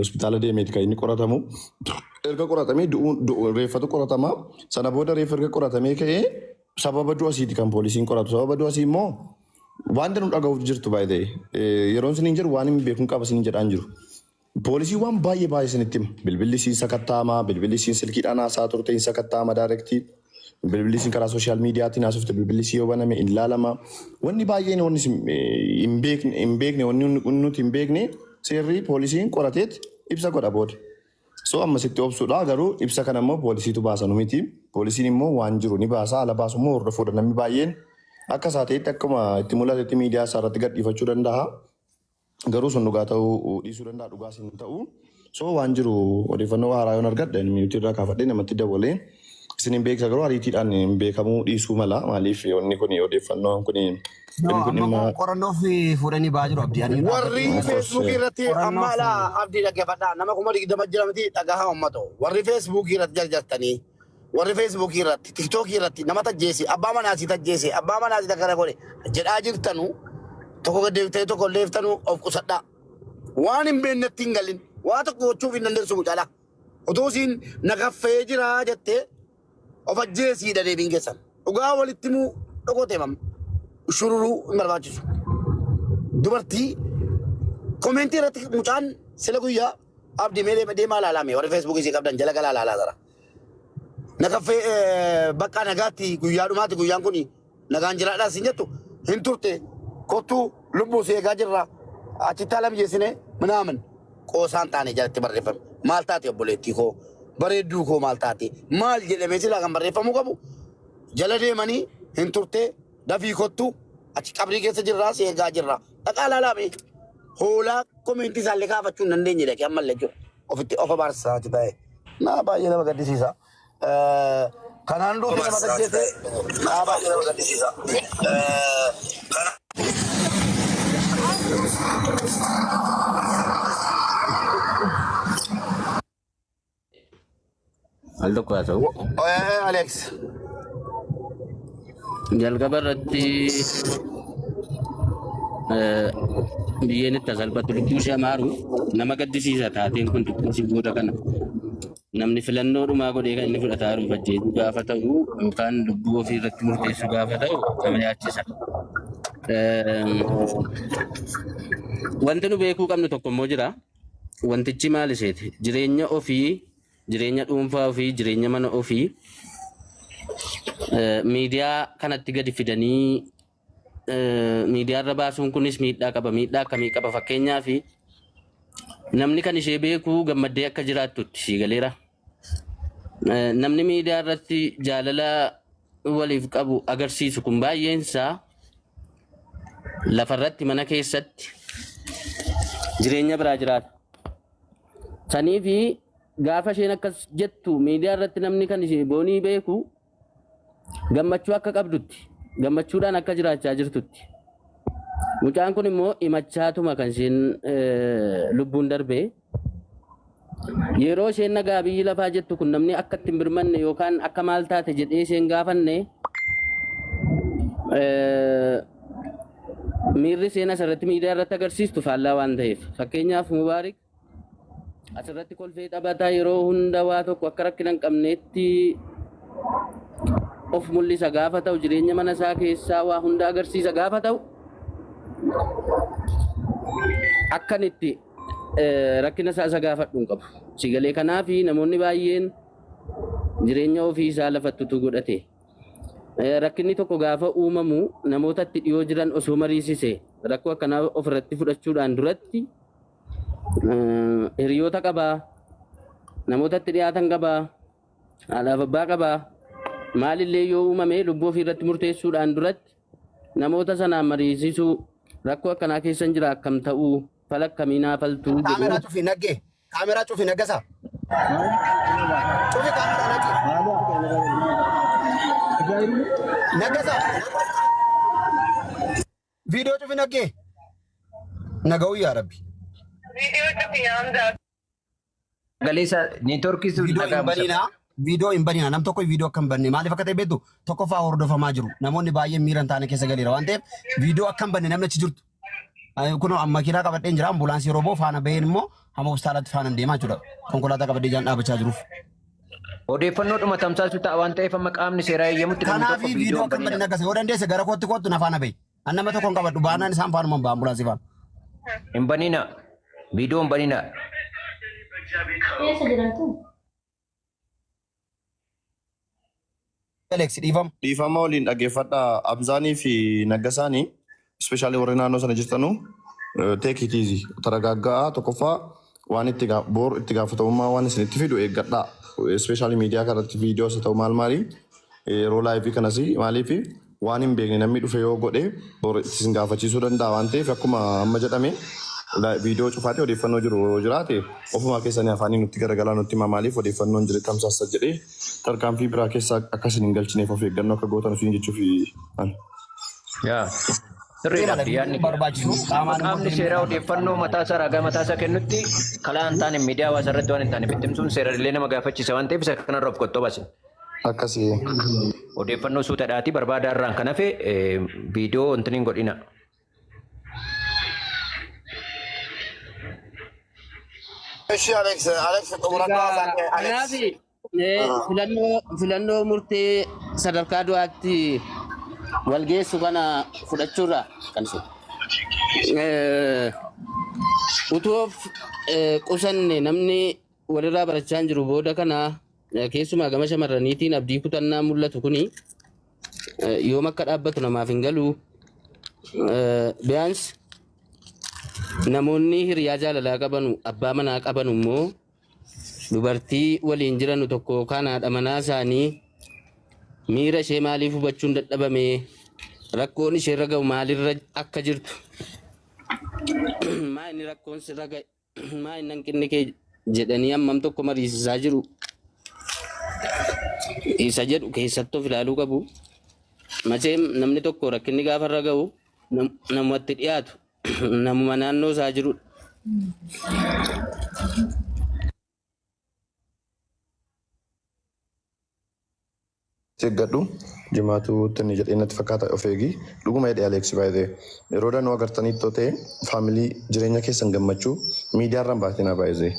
Hospitaala deemeeti kan inni qoratamu. Erga qoratamee du'uun du'u- reeffatu qoratama. Sana booda reeffa erga qoratamee ka'ee sababa du'a isiiti kan poolisiin qoratu. Sababa du'a isii immoo wanta nu dhaga'uuf jirtu baay'ee yeroon isiniin jedhu waan hin beekuun qaba isiniin jedhaan jiru. Poolisiin waan baay'ee baay'ee isinitti hima. Bilbilli isiin sakatta'ama, bilbilli isiin silkiidhaan haasaa turte hin sakatta'ama direct. Bilbilli isiin karaa social miidiyaatiin haasofte bilbilli isii yoo baname hin laalama. Wanni baay'een wanni isin hin beekne hin beekne wanni nuti hin beekne seerri poolisiin qorateet ibsa godha booda. So amma sitti obsuudha garuu ibsa kana immoo poolisiitu baasa nu miti. Poolisiin immoo waan jiru ni baasa ala baasu immoo hordofuudha namni baay'een akka isaa ta'etti akkuma itti mul'atetti miidiyaa isaa irratti gadhiifachuu danda'a. Garuu sun dhugaa ta'uu dhiisuu danda'a dhugaas hin ta'u. So waan jiru odeeffannoo haaraa yoon argadhe miyuutii irraa kaafadhee namatti dabalee isin hin beeksisa garuu ariitiidhaan hin beekamuu dhiisuu mala maaliif wanni kun odeeffannoon kun No, dhimmi kun amma dhimma qorannoof fuudhanii ba'aa jiru abdii. Ani Warri dhaabbadhee of course feesbuukii irratti amma qorannoof alaa abdii dhaggeeffadhaa nama 20,000 jira miti dhagahaa uummata. Warri feesbuukii irratti jarjartanii warri feesbuukii irratti tiktookii irratti nama tajjeese abbaa manaasii tajjeese abbaa manaasii takkana godhe jedhaa jirtanu tokko gad deebitanii tokko leeftanu of qusadhaa. Waan hin beeknetti hin galin waa tokko gochuuf hin dandeessu mucaalaa. Utuu isiin na kaffee jira jettee of ajjeesiidha deebiin keessan. Dhugaa walitti himuu dhokotee mam shururuu hin barbaachisu. Dubartii komentii irratti mucaan sila guyyaa abdii mee deemaa ilaalaa mee warri feesbuukii isii qabdan jala galaa ilaalaa jira. Na kaffee bakka nagaatti guyyaa dhumaati guyyaan kun nagaan jiraadhaa siin jettu hin turte kottuu lubbuu si eegaa jirra achitti haala mijeessine minaamin qoosaan taane jalatti barreeffame maal taate obboleettii koo bareedduu koo maal taate maal jedhamee silaa kan barreeffamuu qabu jala deemanii hin turte dafii kottu achi qabrii keessa jirraa si eegaa jirra dhaqaa laalaame hoolaa komentii isaallee kaafachuu hin dandeenye dhaqee ammallee jechuudha. Ofitti of abaarsaa achi taa'e. Na baay'ee nama gaddisiisa. Kanaan duuti nama tajjeese na baay'ee nama gaddisiisa. Al tokko haa ta'u. Alex. Jalqaba irratti biyyeen itti salphatu lubbuu ishee amaaru nama gaddisiisa taateen kun xiqqoo si booda kana. Namni filannoo dhumaa godhee kan inni fudhataa jiru ajjeesuu gaafa ta'u yookaan lubbuu ofii irratti murteessuu gaafa ta'u nama yaachisa. Wanti nu beekuu qabnu tokko immoo jira. Wantichi maal iseeti? Jireenya ofii, jireenya dhuunfaa ofii, jireenya mana ofii miidiyaa kanatti gadi fidanii miidiyaa irra baasuun kunis miidhaa qaba. Miidhaa akkamii qaba? Fakkeenyaaf namni kan ishee beeku gammaddee akka jiraattutti sii galeera. Namni miidiyaa irratti jaalala waliif qabu agarsiisu kun baay'een isaa lafarratti mana keessatti jireenya biraa jiraata. Saniifi gaafa isheen akkas jettu miidiyaa irratti namni kan ishee boonii beeku gammachuu akka qabdutti gammachuudhaan akka jiraachaa jirtutti. Mucaan kun immoo himachaatuma kan isheen lubbuun darbe. Yeroo isheen nagaa biyyi lafaa jettu kun namni akka itti hin birmanne yookaan akka maal taate jedhee isheen gaafanne miirri isheen asirratti miidiyaa irratti agarsiistu faallaa waan ta'eef. Fakkeenyaaf Mubaarik asirratti kolfee taphataa yeroo hunda waa tokko akka rakkina hin qabneetti of mul'isa gaafa ta'u jireenya mana isaa keessaa waa hunda agarsiisa gaafa ta'u akkan itti rakkina isaa isa gaafadhu hin qabu. Sigalee kanaaf namoonni baay'een jireenya ofii isaa lafatti utuu godhate rakkinni tokko gaafa uumamu namoota itti dhiyoo jiran osoo mariisise rakkoo akkanaa ofirratti fudhachuudhaan duratti hiriyoota qabaa, namoota itti dhiyaatan qabaa, haadhaaf abbaa qabaa, maalillee yoo uumame lubbuu ofii irratti murteessuudhaan duratti namoota sanaan mariisisuu rakkoo akkanaa keessan jira akkam ta'uu fala akkamii naa faltuu jedhu. Kaameraa cufi naggee. Kaameraa cufi naggasaa. Cufi kaameraa nagge. Naggasaa. Viidiyoo cufi naggee. Naga'uu yaa rabbi. Viidiyoo cufi yaa Hamzaa. Sagalee isaa neetwoorkii sun Viidiyoo hin dhaga'amu isa. baninaa. Viidiyoo hin baninaa. Nam tokko viidiyoo akka hin banne. Maaliif akka ta'e beektu tokkoffaa hordofamaa jiru. Namoonni baay'een miira hin taane keessa galeera waan ta'eef viidiyoo akka hin banne namni achi jirtu. Kunoo amma makiinaa qabadheen jira ambulaansii yeroo ba'u faana baheen immoo Hamma hospitaalatti faana deemaa jechuudha. Konkolaataa qabadee jaan dhaabachaa jiruuf. Odeeffannoo dhuma tamsaasuu ta'a waan ta'eef amma qaamni seeraa eeyyamutti namni Kanaaf tokko viidiyoo viidiyoo akka hin hin banina. akkasii yoo dandeesse gara kootti kootti na faana bahi. An nama tokko hin qabadhu baanaan isaan faanuma ba'a ambulaansii faana. Hin banina. Viidiyoo hin banina. Eessa jiraatu? Alex dhiifama. Dhiifama waliin dhaggeeffadhaa. Abzaanii fi Naggasaanii, especially warri naannoo sana jirtanu, take it easy. Taragaaggaa tokkoffaa waan itti boor itti gaafatamummaa waan isinitti fidu eeggadhaa. Especially miidiyaa kanatti viidiyoo isa ta'u maal maali yeroo live kanas maaliif waan hin beekne namni dhufe yoo godhe bor isin gaafachiisuu danda'a waan ta'eef, akkuma amma jedhame viidiyoo cufaatee odeeffannoo jiru yoo jiraate ofumaa keessanii afaanii nutti garagalaa nutti himaa. Maaliif odeeffannoon jiru tamsaasa jedhee tarkaanfii biraa keessa akka isin hin galchineef of eeggannoo akka gootan isin jechuuf ani. Yaa. Sirriidha yaadni kee. Barbaachisu qaamaan immoo Qaamni seeraa odeeffannoo mataasaa ragaa mataasaa kennutti kalaa hin taane miidiyaa hawaasaa irratti waan hin taane bittimsuun seera illee nama gaafachiisa waan ta'eef isa kanarra of qottoo baase. Akkasii. Odeeffannoo suutadhaatii barbaadaa irraan kan hafe viidiyoo wanti hin godhina. Ishi Alex, Alex xumuradhaa Egaa haasa'e Alex. kanaaf filannoo murtee sadarkaa du'aatti wal geessu kana fudhachuurra kan isin. Utuu of qusanne namni walirraa barachaa hin jiru booda kana keessumaa gama shamarraniitiin abdii kutannaa mul'atu kuni yoom akka dhaabbatu namaaf hin galu. Biyaanis namoonni hiriyaa jaalalaa qabanu, abbaa manaa qabanu immoo dubartii waliin jiranu tokko yookaan haadha manaa isaanii miira ishee maaliif hubachuun dadhabame, rakkoon isheerra ga'u maalirra akka jirtu, maa inni rakkoon sirra ga'e, maa inni hanqinni kee jedhanii hammam tokko mariisisaa jiru isa jedhu keessatti of ilaaluu qabu. Macheem namni tokko rakkinni gaafa irra ga'u namumatti dhiyaatu namuma naannoo isaa jirudha. Eeggadhu jimaatu tinni jedhee natti fakkaata, of eegi. Dhuguma jedhee Alex, baay'ee yeroo danuu agartanii ta'e family jireenya keessan gammachuu miidiyaa irraan baatinaa. Baay'ee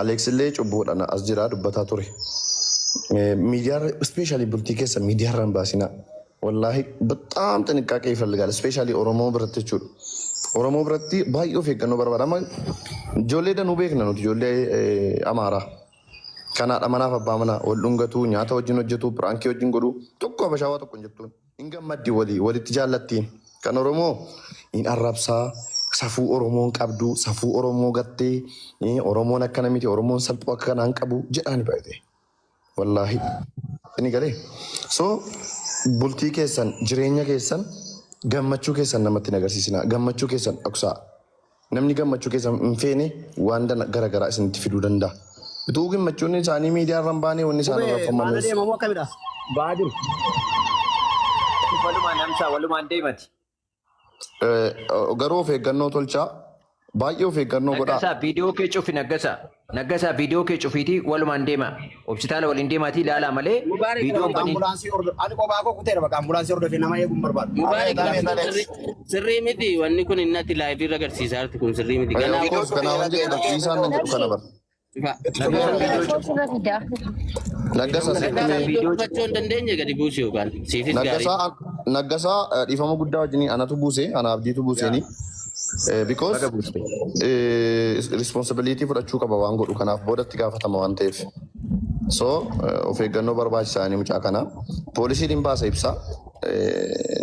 Alex illee cubbuudhaan as jira dubbataa ture. Miidiyaa especially bultii keessan miidiyaa irraan baasinaa. Wallaahi በጣም ጥንቃቄ ይፈልጋል። Especially Oromoo biratti jechuudha. Oromoo biratti baay'ee of eeggannoo barbaada. Amma ijoollee danuu beekna nuti, ijoollee Amaaraa. Kanaadha manaaf abbaa manaa wal dhungatu, nyaata wajjin hojjetu, prank wajjin godhu, tokko habashaawaa tokko hin jettuun. Hin gammaddi walii, walitti jaallattiin. Kan Oromoo hin arrabsaa, safuu Oromoon qabdu, safuu Oromoo gattee, Oromoon akkana miti, Oromoon salphoo akka kanaan qabu jedhaani baay'ee. Wallaahi. Inni galee. So bultii keessan, jireenya keessan, gammachuu keessan namatti hin agarsiisina. Gammachuu keessan dhoksaa. Namni gammachuu keessan hin feene waan gara garaa isinitti fiduu danda'a. Utuu gammachuun isaanii miidiyaa irra hin baane wanni isaan Qubee faana arrabfamanis. deemamu akkamidha? Ba'aa jiru. Walumaan hamsaa walumaan deemati. Garuu of eeggannoo tolchaa. Baay'ee of eeggannoo godhaa. Naggasaa, viidiyoo kee cufi Naggasaa. Naggasaa, viidiyoo kee cufiitii walumaan deema. Hospitaala waliin deemaatii ilaalaa malee Mubaarak viidiyoo hin baniin. Ambulaansii hordof ani kophaa koo kuteera bakka ambulaansii hordofee nama eeguun barbaadu. Mubaarak Ameet, ameet, Alex. Sirrii miti wanni kun inni ati live irra agarsiisaa jirtu kun sirrii miti. Ganaa Of course kanaa waan jedhu barsiisaan nan jedhu kana bara. Cufa. Naggasaa, viidiyoo cufi. Lakkoofsa fida. Naggasaa Naggasaa sitti Naggasaa mee viidiyoo cufachuu hin dandeenye gadi buusi yookaan siifis gaarii. Naggasaa, Naggasaa, dhiifama guddaa wajjin anatu buuse, ana abdiitu buuseeni. Because Baga buuste. Responsibility fudhachuu qaba waan godhu kanaaf boodatti gaafatama waan ta'eef. So of eeggannoo barbaachisaanii mucaa kana. Poolisiin hin baasa ibsa.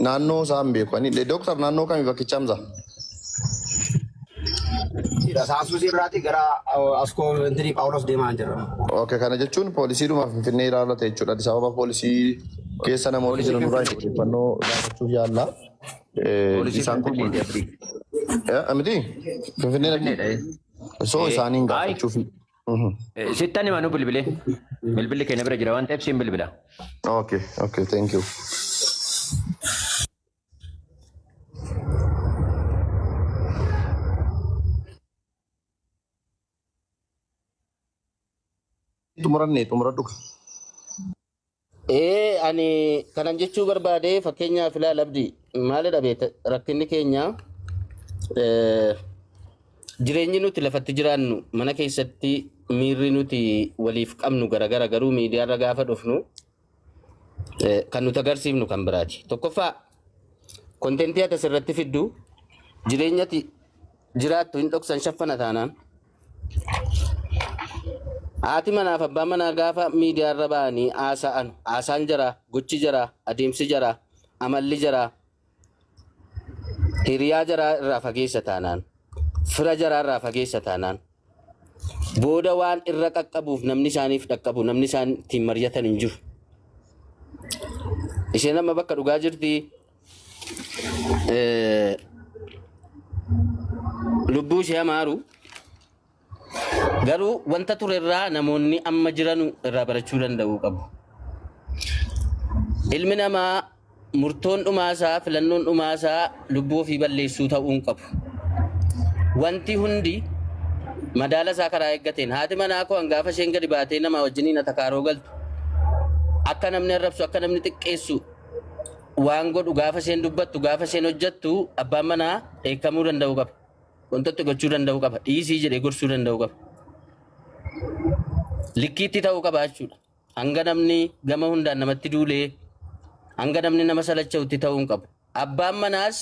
Naannoo isaa hin beeku. Ani dooktar naannoo kami bakkicha Hamza? Saasuusii irraatii gara Askoo intinii Phaawulos deemaa jira. Okay, kana jechuun poolisiidhuma Finfinnee ilaallata jechuudha. Addis Ababa poolisii keessa namoonni Poolisii jiran nurraa Finfinnee. odeeffannoo gaafachuuf yaalla. Poolisii Isaan kun Finfinneeti abdii. Miti Finfinnee Finfinneedha. So isaaniin Ay. gaafachuuf. Sittan himanuu bilbilee. Bilbilli keenya bira jira waan ta'eef siin bilbila. Okay, thank you. Xumuranne xumuradhu. Ani kanan jechuu barbaade fakkeenyaaf ilaal abdii maalidha beekta, rakkinni keenya Jireenyi nuti lafatti jiraannu mana keessatti miirri nuti waliif qabnu garagara, garuu miidiyaarra gaafa dhufnu kan nuti agarsiifnu kan biraati. Tokkoffaa, contentii ati asirratti fiddu jireenyati jiraattu hin dhoksan shaffana taanaan, haati manaaf abbaan manaa gaafa miidiyaarra ba'anii haasa'an, haasaan jara, gochi jara, adeemsi jara, amalli jara hiriyaa jaraa irraa fageessa taanaan, fira jaraa irraa fageessa taanaan, booda waan irra qaqqabuuf namni isaaniif dhaqqabu, namni isaan ittiin mari'atan hin jiru. Isheen amma bakka dhugaa jirti. Lubbuu ishee amaaru, garuu wanta ture irraa namoonni amma jiranu irraa barachuu danda'uu qabu. Ilmi namaa murtoon dhumaasaa, filannoon dhumaasaa lubbuu ofii balleessuu ta'uu hin qabu. Wanti hundi madaala isaa karaa eeggateen, haati manaa koo hangaafa isheen gadi baatee nama wajjiniin atakaaroo galtu, akka namni arrabsu, akka namni xiqqeessu waan godhu gaafa isheen dubbattu, gaafa isheen hojjettu, abbaan manaa dheekkamuu danda'uu qaba. Wantoota gochuu danda'uu qaba. Dhiisii jedhee gorsuu danda'uu qaba. Likkiitti ta'uu qaba jechuudha. Hanga namni gama hundaan namatti duulee, hanga namni nama salacha'utti ta'uu hin qabu. Abbaan manaas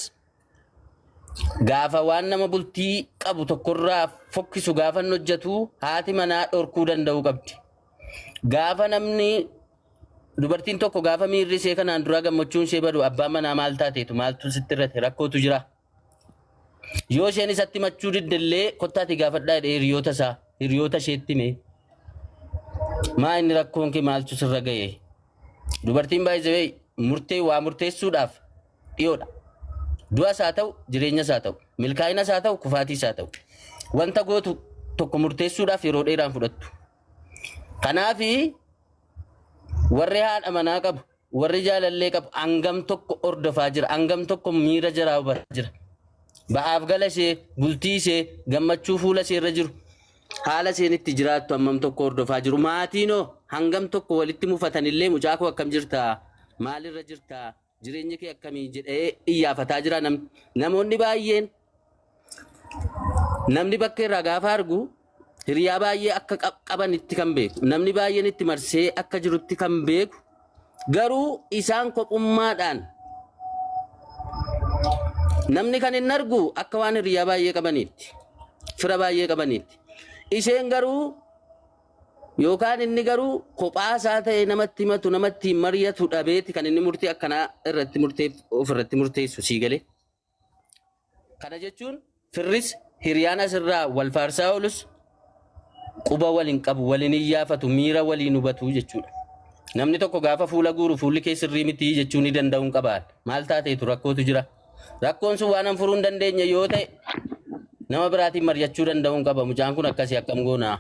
gaafa waan nama bultii qabu tokkorraa fokkisu gaafa inni hojjetu, haati manaa dhorkuu danda'uu qabdi. Gaafa namni, dubartiin tokko gaafa miirri ishee kanaan dura gammachuun ishee badu, abbaan manaa maal taateetu, maaltu sitti irrate, rakkootu jira. Yoo isheen isatti machuu diddellee, kottaati gaafadhaa jedhee hiriyoota isaa, hiriyoota isheetti hime. Maa inni rakkoon kee, maaltu sirra ga'e? Dubartiin baay'ee murtee waa murteessuudhaaf dhiyoodha. Du'as haa ta'u, jireenyas haa ta'u, milkaa'inas haa ta'u, kufaatiis haa ta'u. Wanta gootu tokko murteessuudhaaf yeroo dheeraan fudhattu. Kanaafi warri haadha manaa qabu, warri jaalallee qabu hangam tokko hordofaa jira, hangam tokko miira jaraa hubataa jira. Ba'aaf gala ishee, bultii ishee, gammachuu fuula ishee irra jiru, haala isheen itti jiraattu hammam tokko hordofaa jiru. Maatiinoo hangam tokko walitti mufatanillee, mucaa koo akkam jirtaa? Maalirra jirtaa? Jireenyi kee akkamii jedhee iyyaafataa jira namni. Namoonni baay'een, namni bakka irraa gaafa argu hiriyaa baay'ee akka qabanitti kan beeku, namni baay'een itti marsee akka jirutti kan beeku, garuu isaan kophummaadhaan namni kan hin argu akka waan hiriyaa baay'ee qabaniitti, fira baay'ee qabaniitti. Isheen garuu yookaan inni garuu kophaa isaa ta'e namatti himatu, namatti hin mari'atu dhabeeti kan inni murtii akkanaa irratti murtee of irratti murteessu, sii galee. Kana jechuun firris hiriyaan asirraa wal faarsaa oolus quba waliin qabu, waliin iyyaafatu, miira waliin hubatu jechuudha. Namni tokko gaafa fuula guuru, fuulli kee sirrii miti jechuu ni danda'uun qabaan. Maal taateetu, rakkootu jira. Rakkoon sun waan an furuu hin dandeenye yoo ta'e, nama biraatiin mari'achuu danda'uun qaba. Mucaan kun akkasii, akkam goonaa?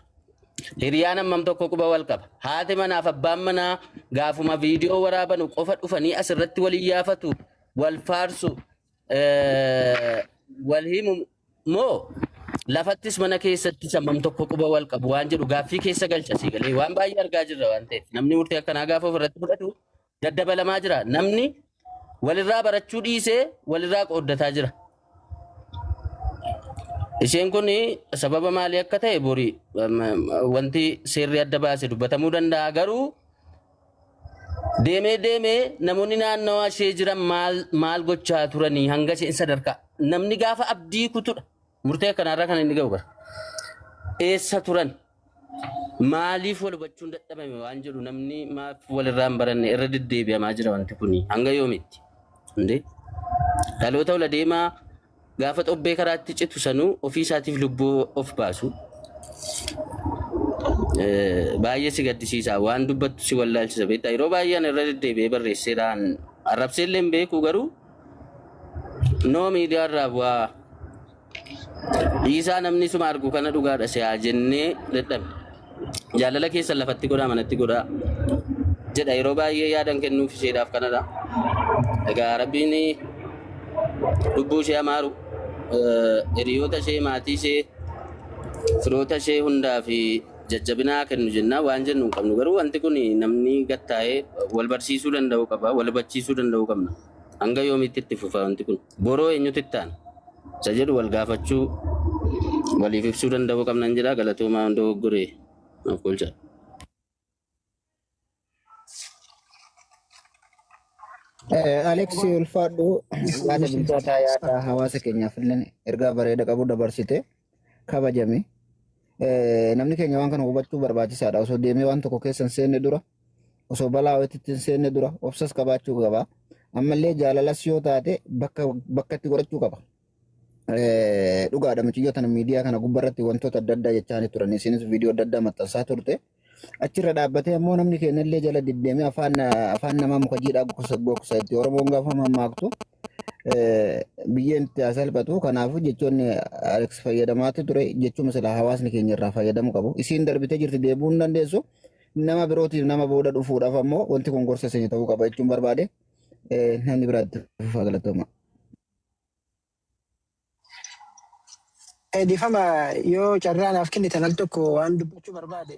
Hiriyaan hammam tokko quba wal qaba? Haati manaaf abbaan manaa gaafuma viidiyoo waraabanu qofa dhufanii asirratti wal iyyaafatu, wal faarsu, wal himu moo lafattis mana keessattis hammam tokko quba wal qabu waan jedhu gaaffii keessa galcha, sii galee? Waan baay'ee argaa jirra waan ta'eef, namni murtee akkanaa gaafa ofirratti fudhatu daddabalamaa jira. Namni walirraa barachuu dhiisee walirraa qooddataa jira. Isheen kun sababa maalii akka ta'e bori wanti seerri adda baase dubbatamuu danda'a, garuu deemee deemee namoonni naannawaa ishee jiran maal maal gochaa turanii hanga isheen sadarkaa namni gaafa abdii kutudha murtee akkanaarra kan inni ga'u bara. Eessa turan? Maaliif wal hubachuun dadhabame waan jedhu, namni maaf walirraa hin baranne irra deddeebi'amaa jira wanti kuni hanga yoomitti? Hundee dhaloota ola deemaa gaafa xobbee karaatti citu sanuu ofii isaatiif lubbuu of baasu. Baay'ee si gaddisiisa, waan dubbattu si wallaalchisa, beektaa? Yeroo baay'ee ani irra deddeebi'ee barreesseedhaan arrabsee illee hin beeku, garuu noo miidiyaa irraa bu'aa dhiisaa, namni suma argu kana dhugaadha si haa jennee dadhabne. Jaalala keessan lafatti godhaa, manatti godhaa jedha, yeroo baay'ee yaadan kennuuf isheedhaaf kanadha. Egaa Rabbiin lubbuu ishee amaaru, hiriyoota ishee, maatii ishee, firoota ishee hundaa fi jajjabinaa kennu jenna, waan jennu hin qabnu. Garuu wanti kun namni gattaa'ee wal barsiisuu danda'uu qaba, wal hubachiisuu danda'uu qabna. Hanga yoomitti itti fufa wanti kun? Boroo eenyutu itti aana? Isa jedhu wal gaafachuu Waliif ibsuu danda'uu qabnan jedha galatoomaa dogoggoree naaf golcha. Alex ulfaadhu yaada bilchaataa yaada hawaasa keenyaaf illee ergaa bareeda qabu dabarsite kabajame. Namni keenya waan kana hubachuu barbaachisaadha. Osoo deemee waan tokko keessa hin seenne dura, osoo balaa wayiitti hin seenne dura obsas qabaachuu qaba. Ammallee jaalalas yoo taate bakka bakkatti godhachuu qaba. Dhugaadha mucayyoo tana miidiyaa kana gubbarratti wantoota adda addaa jechaa turan. Isinis viidiyoo adda addaa maxxansaa turte. Achirra dhaabbatee ammoo namni keenya illee jala deddeemee afaan afaan namaa muka jiidhaa gogsa itti Oromoon gaafa mammaaktu biyyeen itti haa salphatu. Kanaafuu jechoonni Alex fayyadamaatti ture jechuun sila hawaasni keenya irraa fayyadamuu qabu. Isiin darbitee jirti deebi'uu hin dandeessu. Nama birootiif nama booda dhufuudhaaf ammoo wanti kun gorsa isinii ta'uu qaba jechuun barbaade. Namni biraatti fufaa galatooma. Dhiifama yoo carraa naaf kennitan al tokko waan dubbachuu barbaade.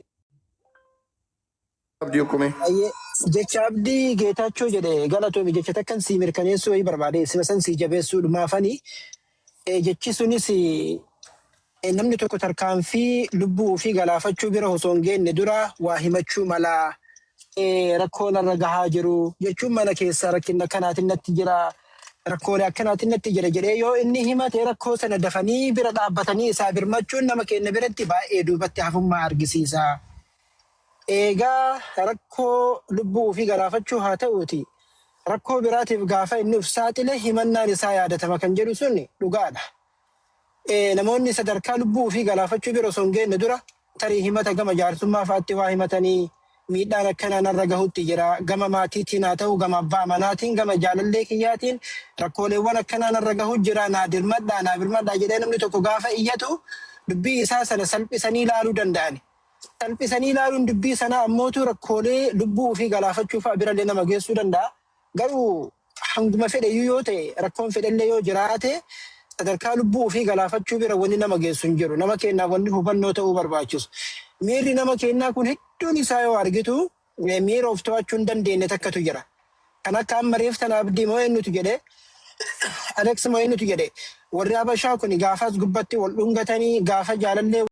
Abdii Okkumee. Baay'ee jecha Abdii Geetaachoo jedhe galatoomi jecha takkan sii mirkaneessuu wayii barbaade sima san sii jabeessuu dhumaafani. Jechi sunis namni tokko tarkaanfii lubbuu ofii galaafachuu bira osoo hin geenne dura waa himachuu mala. Rakkoo narra gahaa jiru jechuun mana keessa rakkinna akkanaatiin natti jira rakkoolee akkanaatiin natti jira jedhee yoo inni himate rakkoo sana dafanii bira dhaabbatanii isaa birmachuun nama keenya biratti baay'ee duubatti hafummaa argisiisa. Eegaa rakkoo lubbuu ofii galaafachuu haa ta'uuti rakkoo biraatiif gaafa inni of saaxile himannaan isaa yaadatama kan jedhu sun dhugaadha. Namoonni sadarkaa lubbuu ofii galaafachuu bira osoo hin geenne dura tarii himata gama jaarsummaa fa'aatti waa himatanii miidhaan akkanaa narra gahutti jira. Gama maatiitiin haa ta'u, gama abbaa manaatiin, gama jaalallee kiyyaatiin rakkooleewwan akkanaa narra gahu jira. Naa dirmadhaa, naa birmadhaa jedhee namni tokko gaafa iyyatu dubbii isaa sana salphisanii ilaaluu danda'ani. Salphisanii ilaaluun dubbii sanaa ammootu rakkoolee lubbuu ofii galaafachuu fa'a birallee nama geessuu danda'a. Garuu hanguma fedhe iyyuu yoo ta'e rakkoon fedhellee yoo jiraate sadarkaa lubbuu ofii galaafachuu bira wanni nama geessu hin jiru. Nama keenyaaf wanni hubannoo ta'uu barbaachisu. Miirri nama keenyaa kun hedduun isaa yoo argitu miira of to'achuu hin dandeenye takkatu jira. Kan akka amma reef tana Abdii moo eenyutu jedhe Alex moo eenyutu jedhe warri Habashaa kun gaafas gubbatti wal dhungatanii gaafa jaalallee